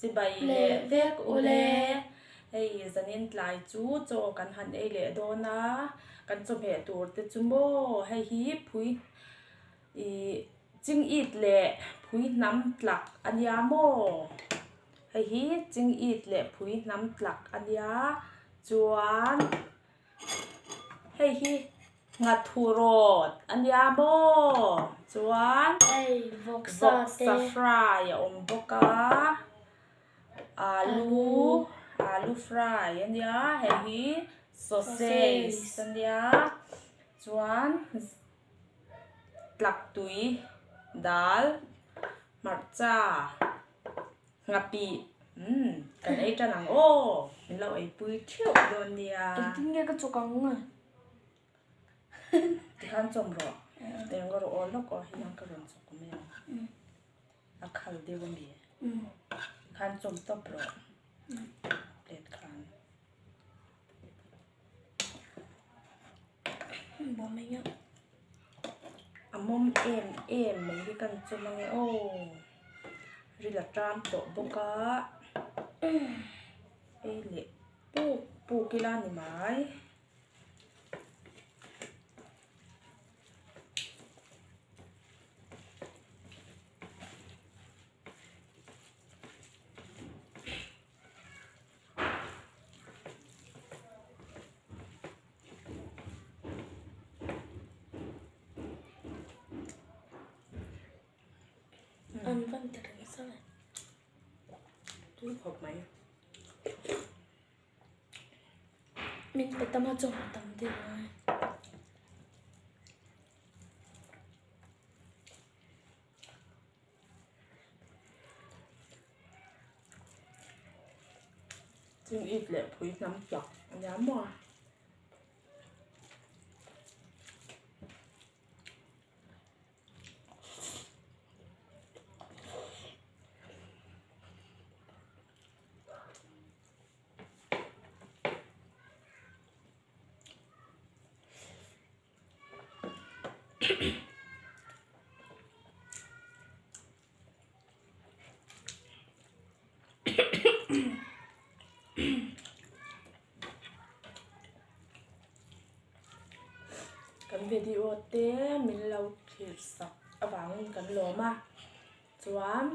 Chibai leh vek ule. Hei zanin tlai chu chaw kan han ei leh dawn a, kan chawhmeh tur te chu maw hei hi phui ih ching it leh phui hnam tlak a nia maw hei hi ching it leh phui hnam tlak a nia chuan hei hi. Nghathurawt a nia maw? Chuan vawksa fry a awm bawk a, alu alu fry a nia hei hi sausage a nia chuan tlak tui dal hmarcha. Nghapih, umm kan ei tan ang aw, min lo eipui theuh dawn nia. Engtin nge ka chawk ang a? Tikhan chawm rawh, eng ka rawh aw lawk aw hian ka rawn chawk mai ang. A khal deuh a mi. Tikhan chawm tawp rawh, plate khan. A mawm em em mai hi kan chawm ange aw ril a ṭam tawh bawk a ei leh puk puk ila ni mai. An van ti reng sa e. Tui khawp mai. Min pe tam a chaw tam deuh a. Ching it leh phui hnam tlak a nia maw a. Kan video te min lo thlir sak avangin kan lawm a chuan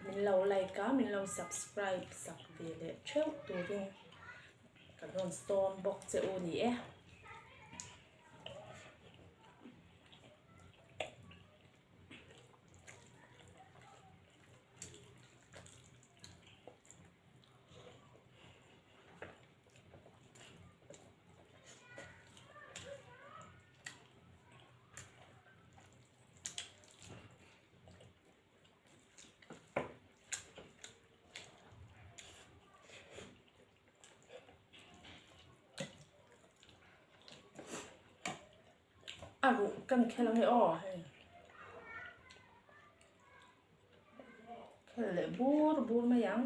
min lo like a min lo subscribe sak ve leh theuh turin kan rawn sawm bawk che u ni e. A ruh kan khel ange aw hei khel leh bur bur mai ang.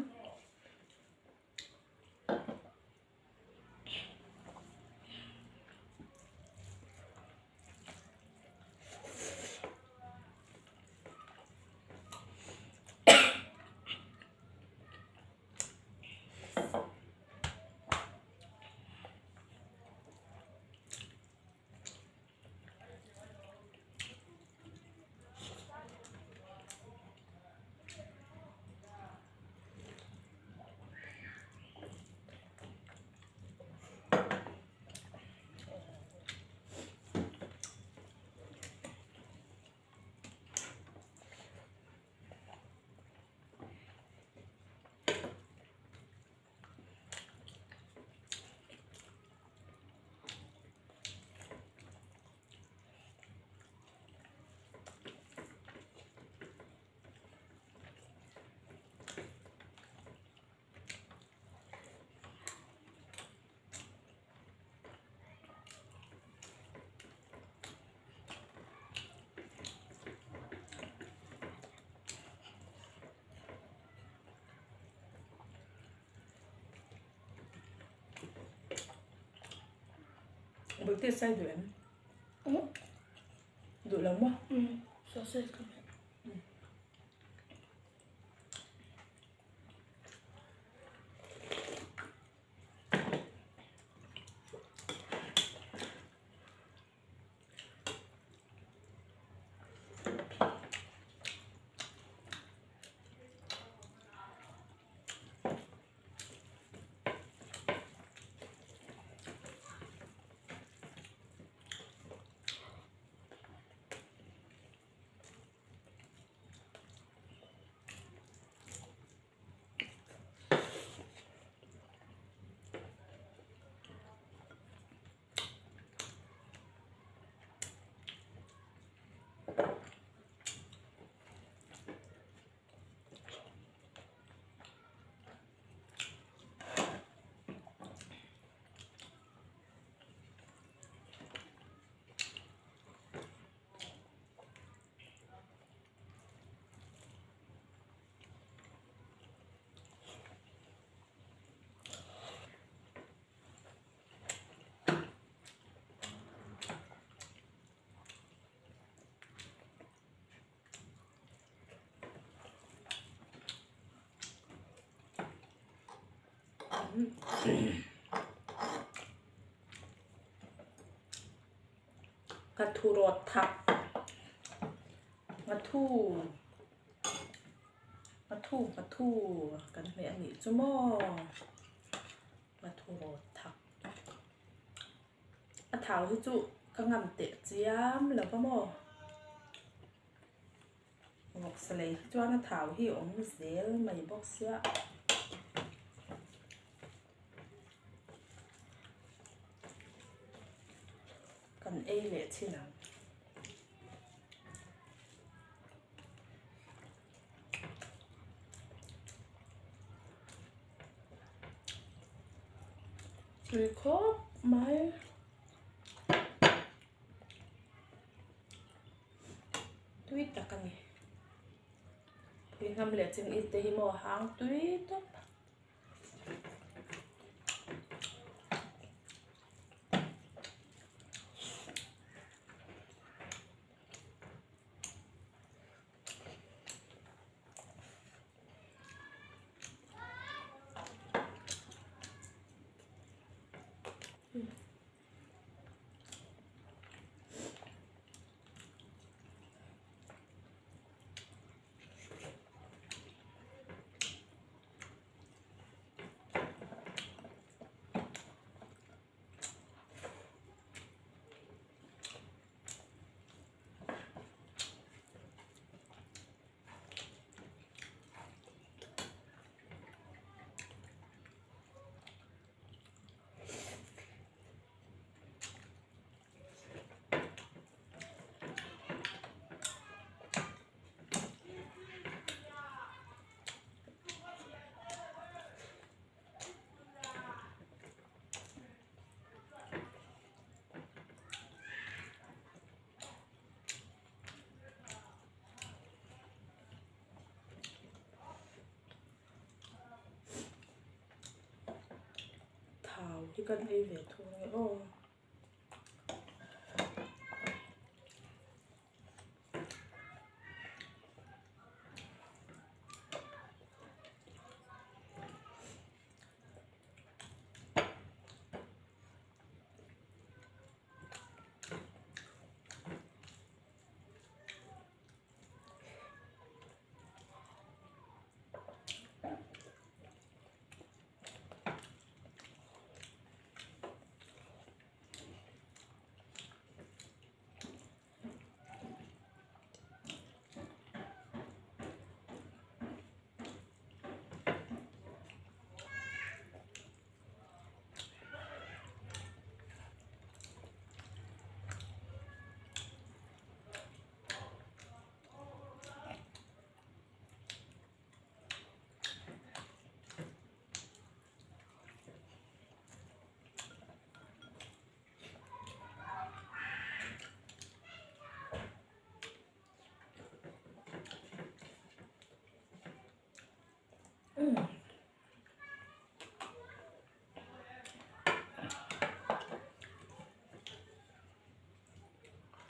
Bawihte sai duh em? Duh lo maw? Sausage ka hmeh. Nghathu rawt thak nghathu nghathu nghathu kan hmeh a nih chu maw nghathu rawt thak a thau hi chu ka ngam teh chiam lo va maw vawksa lei hi chuan a thau hi a awm zel mai bawk sia. Kan ei leh thin ang. Tui khawp mai. Tui tak a ni. Tui hnam leh ching it te hi maw hang tui tawp. Thau hi kan ei ve thung e aw.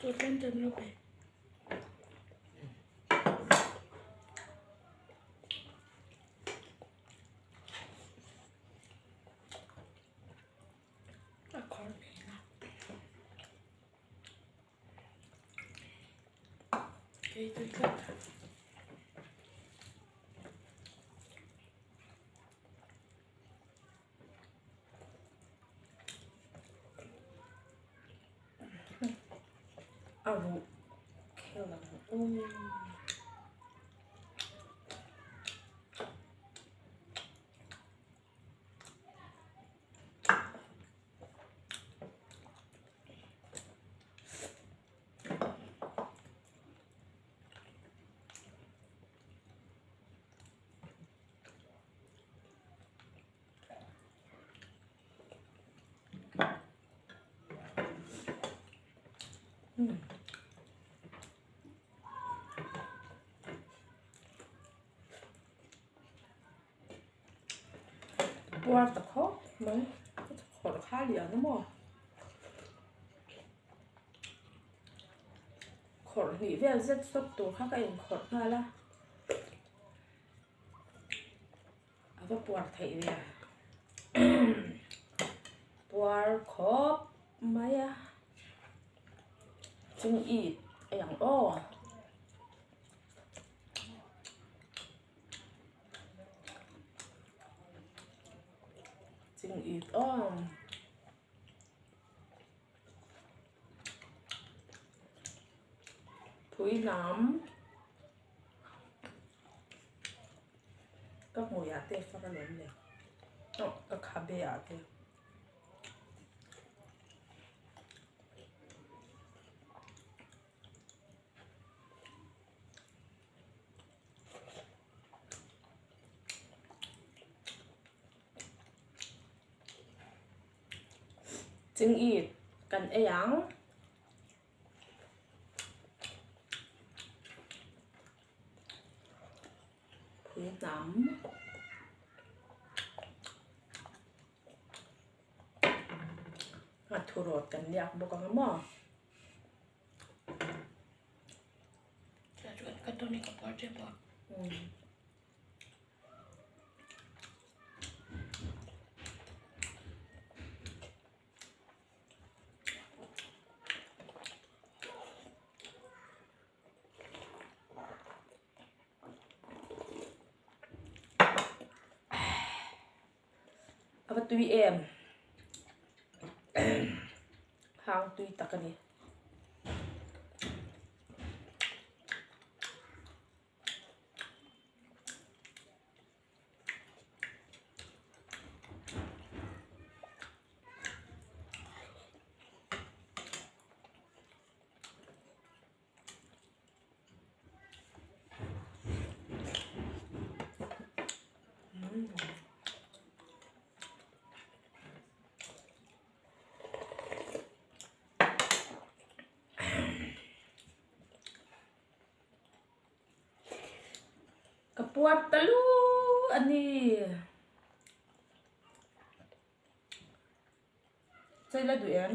Chaw tlem tlem lo pe. A khawr hmel a. Kei tui tlat. A ruh khel ang um. Puar ta khawp mai khawrh kha lian a maw khawrh hnih vel zet zawt tur kha ka inkhawrh nghal a a va puar theih ve. Puar khawp mai a ching it a ang aw. Ching it aw. Phui hnam ka hmuiah te fak a lawm le aw ka khabe ah te. Ching it kan ei ang. Phui hnam. A thurawt kan liak bawk ang a maw. Ka tawni ka puar tep a. A va tui em hang tui tak a ni. Ka puar ta lu a ni. Chei la duh em?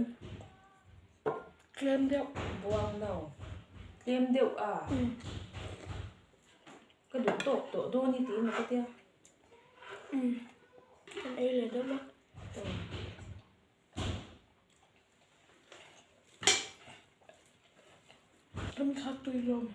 Tlem deuh. Buang no. Tlem deuh a. Ka duh tawk tawh dawn i ti maw ka tia. Kan ei leh deuh a. Kan kha tui lawm.